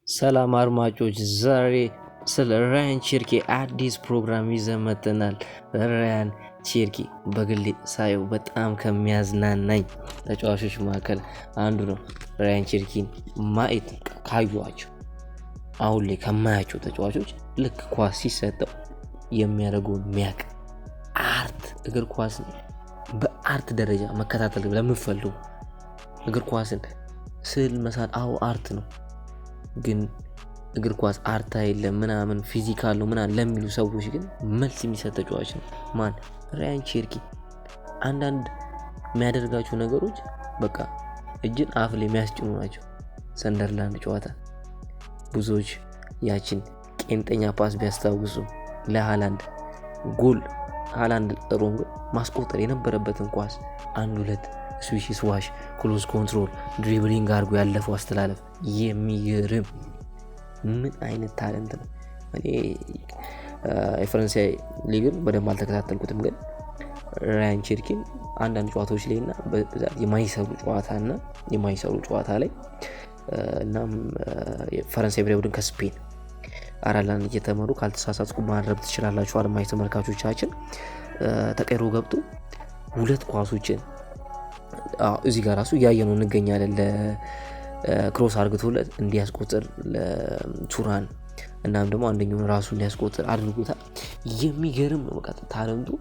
ሰላም አድማጮች፣ ዛሬ ስለ ራያን ቼርኪ አዲስ ፕሮግራም ይዘን መጥተናል። ራያን ቼርኪ በግሌ ሳየው በጣም ከሚያዝናናኝ ተጫዋቾች መካከል አንዱ ነው። ራያን ቼርኪን ማየት ካዩዋቸው አሁን ላይ ከማያቸው ተጫዋቾች ልክ ኳስ ሲሰጠው የሚያደርገውን ሚያቅ art፣ እግር ኳስን በ art ደረጃ መከታተል ለምፈልጉ፣ እግር ኳስን ስዕል መሳል አዎ art ነው፣ ግን እግር ኳስ art አይደለም ምናምን physical ነው ምናምን ለሚሉ ሰዎች ግን መልስ የሚሰጥ ተጫዋች ነው። ማን? ራያን ቼርኪ። አንዳንድ የሚያደርጋቸው ነገሮች በቃ እጅን አፍ ላይ የሚያስጭኑ ናቸው። ሰንደርላንድ ጨዋታ ብዙዎች ያችን ቄንጠኛ pass ቢያስታውሱ ለሃላንድ ጎል፣ ሃላንድ ጥሩም ግን ማስቆጠር የነበረበትን ኳስ አንድ ሁለት swish swash close control dribbling አድርጎ ያለፈው አስተላለፍ የሚገርም፣ ምን አይነት talent ነው! እኔ የፈረንሳይ ሊግን በደንብ አልተከታተልኩትም፣ ግን ራያን ቼርኪን አንዳንድ ጨዋታዎች ላይ እና በብዛት የማይሰሩ ጨዋታ ላይ እናም የፈረንሳይ ብሔራዊ ቡድን ከስፔን 4-1 እየተመሩ፣ ካልተሳሳትኩ ማረብ ትችላላችሁ አድማጭ ተመልካቾቻችን፣ ተቀይሮ ገብቶ ሁለት ኳሶችን እዚህ ጋር ራሱ እያየነው እንገኛለን። ለ cross አርግቶለት እንዲያስቆጥር ለቱራን እናም ደግሞ አንደኛውን ራሱ እንዲያስቆጥር አድርጎታል። የሚገርም ነው። በቃ talent ኡ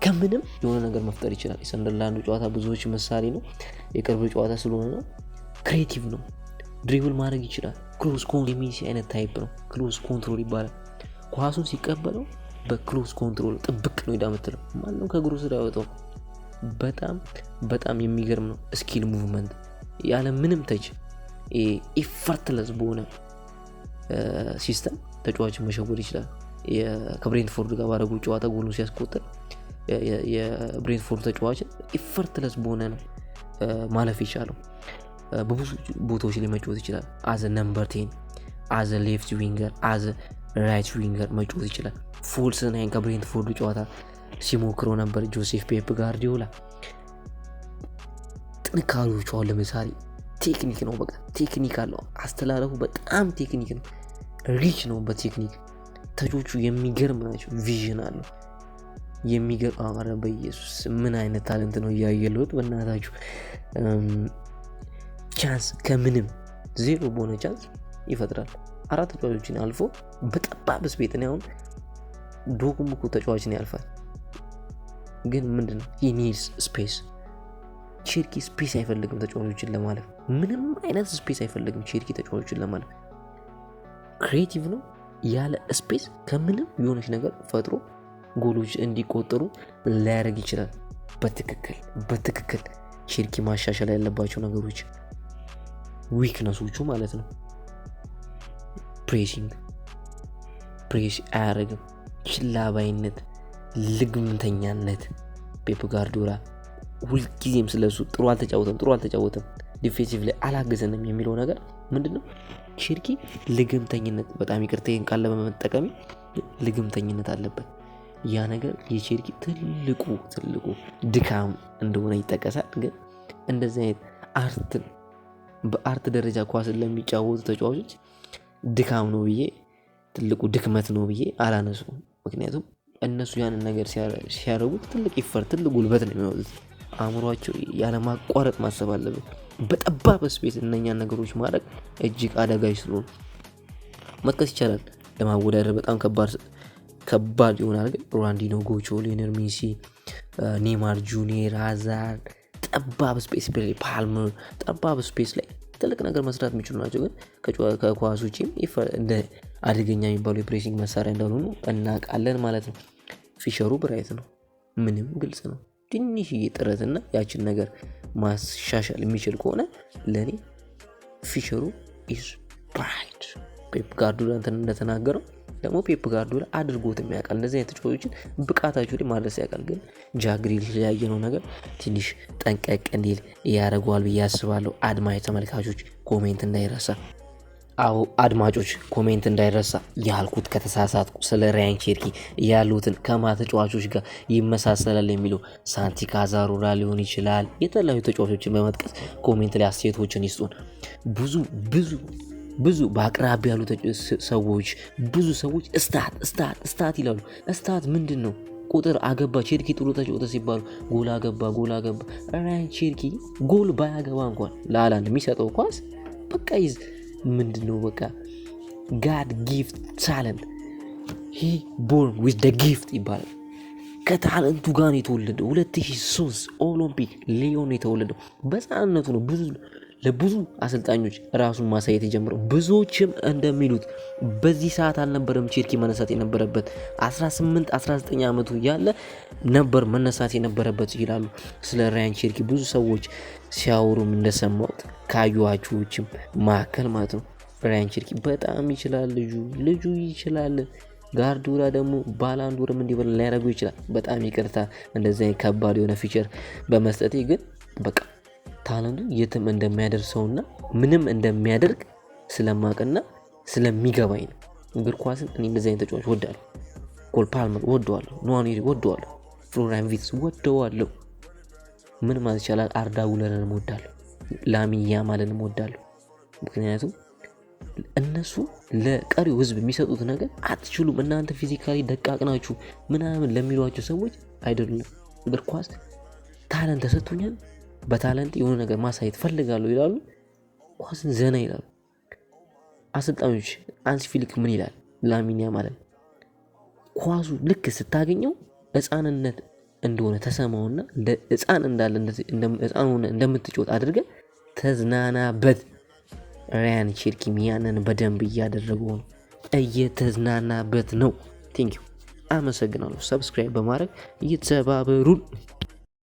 ከምንም የሆነ ነገር መፍጠር ይችላል። የሰንደርላንዱ ጨዋታ ብዙዎች ምሳሌ ነው። የቅርብ ጨዋታ ስለሆነ ነው። Creative ነው። Dribble ማድረግ ይችላል። Close የሜሲ አይነት type ነው። Close control ይባላል። ኳሱን ሲቀበለው በ close control ጥብቅ ነው የምትለው፣ ማንም ከእግሩ ስር ያወጣው። በጣም በጣም የሚገርም ነው። Skill movement ያለ ምንም touch effortless በሆነ system ተጫዋችን መሸወድ ይችላል። ከብሬንትፎርድ ጋር ባደረጉ ጨዋታ ጎሉ ሲያስቆጥር የብሬንትፎርድ ተጫዋችን effortless በሆነ ነው ማለፍ የቻለው። በብዙ ቦታዎች ላይ መጫወት ይችላል። As a number 10፣ as a left winger፣ as a right winger መጫወት ይችላል። False nine ከብሬንትፎርዱ ጨዋታ ሲሞክረው ነበር ጆሴፍ ፔፕ ጋርዲዮላ። ጥንካሬዎቹ አሁን ለምሳሌ ቴክኒክ ነው። በቃ ቴክኒክ አለው። አስተላለፉ በጣም ቴክኒክ ነው። Rich ነው በቴክኒክ፣ touch ኦቹ የሚገርም ናቸው። Vision አለው የሚገርም። አረ በኢየሱስ ምን አይነት talent ነው እያየለሁት በእናታችሁ! Chance ከምንም ዜሮ በሆነ chance ይፈጥራል። አራት ተጫዋቾችን አልፎ በጠባብ space ነው። አሁን ዶኩም እኮ ተጫዋችን ያልፋል፣ ግን ምንድን ነው፣ he needs space። ቼርኪ space አይፈልግም ተጫዋቾችን ለማለፍ፣ ምንም አይነት space አይፈልግም ቼርኪ ተጫዋቾችን ለማለፍ። Creative ነው። ያለ space ከምንም የሆነች ነገር ፈጥሮ ጎሎች እንዲቆጠሩ ሊያደርግ ይችላል። በትክክል በትክክል ቼርኪ ማሻሻል ያለባቸው ነገሮች፣ weakness ኦቹ ማለት ነው፣ pressing፣ press አያደርግም፣ ችላባይነት፣ ልግምተኛነት። ፔፕ ጋርዲዮላ ሁልጊዜም ስለሱ ጥሩ አልተጫወተም፣ ጥሩ አልተጫወተም፣ defensive ላይ አላገዘንም የሚለው ነገር ምንድን ነው? ቼርኪ ልግምተኝነት፣ በጣም ይቅርታ ይህን ቃል ለመጠቀሚ፣ ልግምተኝነት አለበት። ያ ነገር የቼርኪ ትልቁ ትልቁ ድካም እንደሆነ ይጠቀሳል። ግን እንደዚህ አይነት art ን በ art ደረጃ ኳስን ለሚጫወቱ ተጫዋቾች ድካም ነው ብዬ፣ ትልቁ ድክመት ነው ብዬ አላነሱም። ምክንያቱም እነሱ ያንን ነገር ሲያደርጉት ትልቅ effort፣ ትልቅ ጉልበት ነው የሚያወጡት። አእምሯቸው ያለማቋረጥ ማሰብ አለበት። በጠባብ space እነኛን ነገሮች ማድረግ እጅግ አዳጋች ስለሆኑ መጥቀስ ይቻላል። ለማወዳደር በጣም ከባድ ከባድ ይሆናል። ግን ሮናልዲኖ ጎቾ፣ ሊዮኔል ሜሲ፣ ኔማር ጁኒየር፣ ሃዛርድ ጠባብ space፣ ፓልመር ጠባብ space ላይ ትልቅ ነገር መስራት የሚችሉ ናቸው። ግን ከኳስ ውጪም እንደ አደገኛ የሚባሉ የ pressing መሳሪያ እንዳልሆኑ እናውቃለን ማለት ነው። Future ኡ bright ነው፣ ምንም ግልጽ ነው። ትንሽዬ ጥረትና ያችን ነገር ማሻሻል የሚችል ከሆነ ለእኔ future ኡ is bright። ፔፕ ጋርዲዮላ እንደተናገረው ደግሞ ፔፕ ጋርዲዮላ አድርጎትም ያውቃል። እንደዚህ አይነት ተጫዋቾችን ብቃታቸው ላይ ማድረስ ያውቃል። ግን ጃክ ግሪሊሽ ላይ ያየነው ነገር ትንሽ ጠንቀቅ እንዲል ያደርገዋል ብዬ አስባለሁ። አድማጭ ተመልካቾች comment እንዳይረሳ። አዎ አድማጮች comment እንዳይረሳ። ያልኩት ከተሳሳትኩ ስለ ራያን ቼርኪ ያሉትን ከማ ተጫዋቾች ጋር ይመሳሰላል የሚለው ሳንቲ ካዞርላ ሊሆን ይችላል። የተለያዩ ተጫዋቾችን በመጥቀስ comment ላይ አስተያየቶችን ይስጡን። ብዙ ብዙ ብዙ በአቅራቢያ ያሉ ሰዎች፣ ብዙ ሰዎች stat፣ stat፣ stat ይላሉ። Stat ምንድን ነው? ቁጥር አገባ፣ ቼርኪ ጥሩ ተጫወተ ሲባሉ ጎል አገባ፣ ጎል አገባ። ራያን ቼርኪ ጎል ባያገባ እንኳን ለሃላንድ የሚሰጠው ኳስ በቃ ይዝ ምንድን ነው፣ በቃ God gift talent፣ he born with the gift ይባላል። ከ talent ኡ ጋር ነው የተወለደው። 2003 ኦሎምፒክ ሊዮን የተወለደው በህፃንነቱ ነው ብዙ ለብዙ አሰልጣኞች ራሱን ማሳየት የጀመረው። ብዙዎችም እንደሚሉት በዚህ ሰዓት አልነበረም ቼርኪ መነሳት የነበረበት፣ 18 19 ዓመቱ ያለ ነበር መነሳት የነበረበት ይላሉ። ስለ ራያን ቼርኪ ብዙ ሰዎች ሲያወሩም እንደሰማሁት ካዩዋችሁችም መካከል ማለት ነው። ራያን ቼርኪ በጣም ይችላል፣ ልጁ ይችላል። ጋርዲዮላ ደግሞ ባላንዶርም እንዲበላ ሊያደርገው ይችላል። በጣም ይቅርታ እንደዚህ ከባድ የሆነ future በመስጠቴ፣ ግን በቃ talent ኡ የትም እንደሚያደርሰውና ምንም እንደሚያደርግ ስለማቅና ስለሚገባኝ ነው። እግር ኳስን እኔ እንደዚህ አይነት ተጫዋች ወዳለሁ። ኮል ፓልመር ወደዋለሁ፣ ንዋኔሪ ወደዋለሁ፣ ፍሎሪያን ቪትስ ወደዋለሁ። ምን ማለት ይቻላል? አርዳ ጉለርንም ወዳለሁ፣ ላሚን ያማልንም ወዳለሁ። ምክንያቱም እነሱ ለቀሪው ሕዝብ የሚሰጡት ነገር አትችሉም፣ እናንተ physically ደቃቅ ናችሁ ምናምን ለሚሏቸው ሰዎች አይደሉም። እግር ኳስ talent ተሰጥቶኛል፣ በ talent የሆነ ነገር ማሳየት ፈልጋለሁ ይላሉ። ኳስን ዘና ይላሉ። አሰልጣኞች ሃንሲ ፍሊክ ምን ይላል? ላሚን ያማልን ኳሱ ልክ ስታገኘው ህፃንነት እንደሆነ ተሰማውና እንደ ህፃን እንዳለ ህፃን ሆነ እንደምትጫወት አድርገህ ተዝናናበት። ራያን ቼርኪም ያንን በደንብ እያደረገው ነው፣ እየተዝናናበት ነው። Thank you፣ አመሰግናለሁ። Subscribe በማድረግ እየተባበሩን።